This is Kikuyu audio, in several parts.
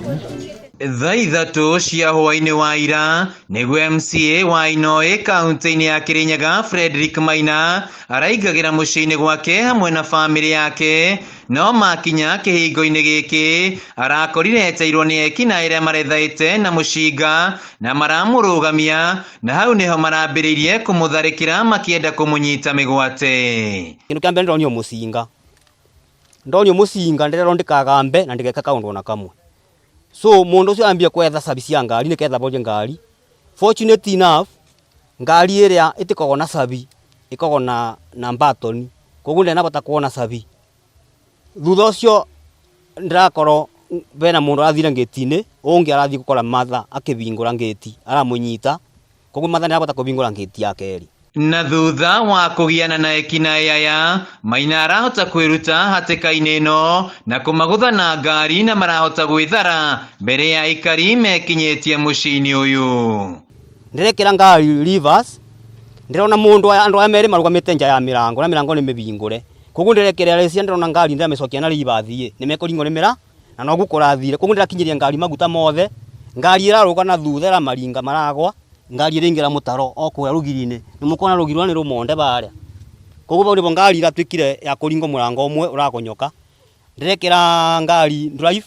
Thaa 3 cia hwaĩ-inĩ wa ira nĩguo MCA wa Inoĩ kaunti-inĩ ya Kirinyaga Frederick Maina araingagĩra mũciĩ-inĩ gwake hamwe na bamĩrĩ yake, no makinya kĩhingo-inĩ gĩkĩ arakorire eteirwo nĩ ekinaĩ arĩa marethaĩte na mũcinga na maramũrũgamia, na hau nĩho marambĩrĩirie kũmũtharĩkĩra makĩenda kũmũnyita mĩgwate. Kĩndũ kĩa mbere ndonio mũcinga, ndonio mũcinga ndĩrerwo ndĩkagambe na ndĩgeke kaũndũ ona kamwe. So mundu ucio ambie kwetha cabi cia ngari niketha borie ngari. Fortunate enough, ngari ĩrĩa ĩtikoragwo na cabi, ĩkoragwo na button, koguo ndenabota kuona cabi. Thutha ũcio ndĩrakorwo bena mũndũ arathire ngĩti-inĩ, ũngĩ arathiĩ gũkora Martha akĩhingũra ngĩti, aramũnyita, koguo Martha nĩarabota kũhingũra ngĩti ya kerĩ. Na thutha wa kũgiana na ekinaĩ aya, Maina arahota kwĩruta hatĩka-inĩ ĩno na kũmagũtha na ngari na marahota gwĩthara mbere ya aikari mekinyĩtie mũciĩ-inĩ ũyũ. Ndĩrekĩra ngari reverse, ndĩrona mũndũ aya, andũ aya merĩ marũgamĩte nja ya mĩrango na mĩrango nĩ mĩhingũre. Koguo ndĩrekĩra rĩcia ndĩrona ngari ndĩramĩcokia na reverse ĩ, nĩ mekũringwo nĩ mĩra na noguo kũrathire. Koguo ndĩrakinyĩria ngari maguta mothe, ngari ĩrarũga na thutha ĩramaringa maragwa, ngari ĩraingĩra mũtaro o kũrĩa rũgiri-inĩ. Nĩ mũkuona rũgiri rũrĩa nĩ rũmonde barĩa. Koguo bau nĩbo ngari ĩratuĩkire ya kũringwo mũrango ũmwe ũragonyoka. Ndĩrekĩra ngari drive,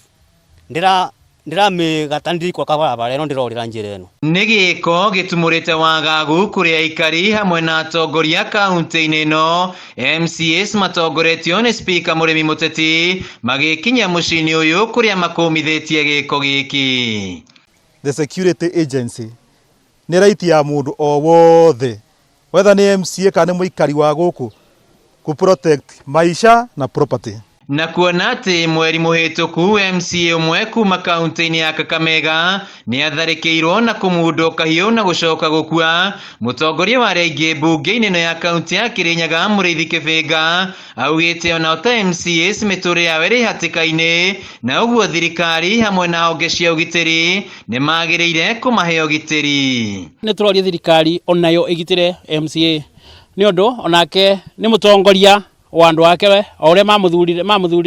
ndĩramĩgata ndĩraikũrũka barabara ĩno ndĩrorĩra njĩra ĩno. Nĩ gĩko gĩtumũrĩte wagagu kũrĩ aikari hamwe na atongoria kaunti-inĩ ĩno. MCAs matongoretio nĩ Speaker Mũrĩmi Mũteti magĩkinya mũciĩ-inĩ ũyũ kũrĩa makũmithĩtie gĩko gĩkĩ. The security agency nĩ right ya mũndũ o wothe, whether nĩ MCA kana nĩ mũikari wa gũkũ, kũ protect maisha na property. Na kuona atĩ mweri mũhĩtũku MCA ũmwe kuma kaunti-inĩ ya Kakamega nĩ atharĩkĩirwo na kũmundwo kahiũ na gũcoka gũkua, mũtongoria wa arĩa aingĩ mbunge-inĩ ĩno ya kaunti ya Kirinyaga Mũrĩithi Kĩbĩnga augĩte onao ta MCAs mĩtũrĩre yao ĩrĩ hatĩka-inĩ, na ũguo thirikari hamwe na honge cia ũgitĩri nĩ magĩrĩire kũmahe ũgitĩri. Nĩ tũroria thirikari onayo ĩgitĩre MCA nĩ ũndũ onake nĩ mũtongoria wa andũ ake we, o ũrĩa mamũthurire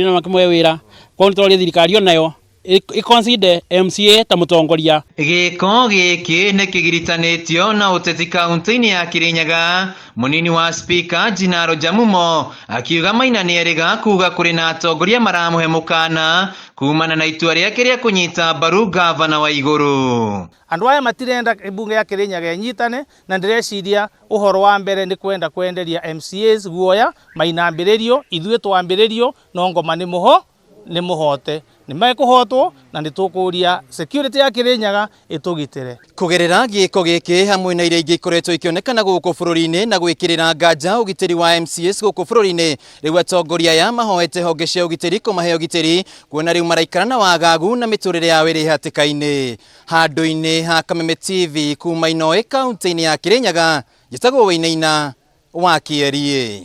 na makĩmũhe wĩra. Koguo nĩ tũroria thirikari onayo ĩ-consider MCA ta mũtongoria. Gĩko gĩkĩ nĩ kĩgiritanĩtio na ũteti kaunti-inĩ ya Kirinyaga. Mũnini wa Speaker Jinaro Jamumo akiuga Maina nĩerĩga kuga kũrĩ na atongoria maramũhe mũkana kumana na itua rĩake rĩa kũnyita mbaru gavana wa igũrũ. Andũ aya matirenda mbunge ya Kirinyaga ĩnyitane, na ndĩreciria ũhoro wa mbere nĩ kwenda kwenderia MCAs guoya mainambĩrĩrio, ithuĩ twambĩrĩrio no ngoma nĩ mũho nĩ mũhote, nĩ mekũhotwo na nĩ tũkũria security ya Kirinyaga ĩtũgitĩre. Kũgerera gĩko gĩkĩ hamwe na iria ingĩ ikoretwo ikĩonekana gũkũ bũrũri-inĩ na gwĩkĩrĩra nganja ũgitĩri wa MCAs gũkũ bũrũri-inĩ, rĩu atongoria aya mahoete honge cia ũgitĩri kũmahe ũgitĩri kuona rĩu maraikara na wagagu na mĩtũrĩre yao ĩrĩ hatĩka-inĩ. Handũ-inĩ ha Kameme TV kuma Inoĩ kaunti-inĩ ya Kirinyaga, njĩtagwo Wainaina wa Kĩeriĩ.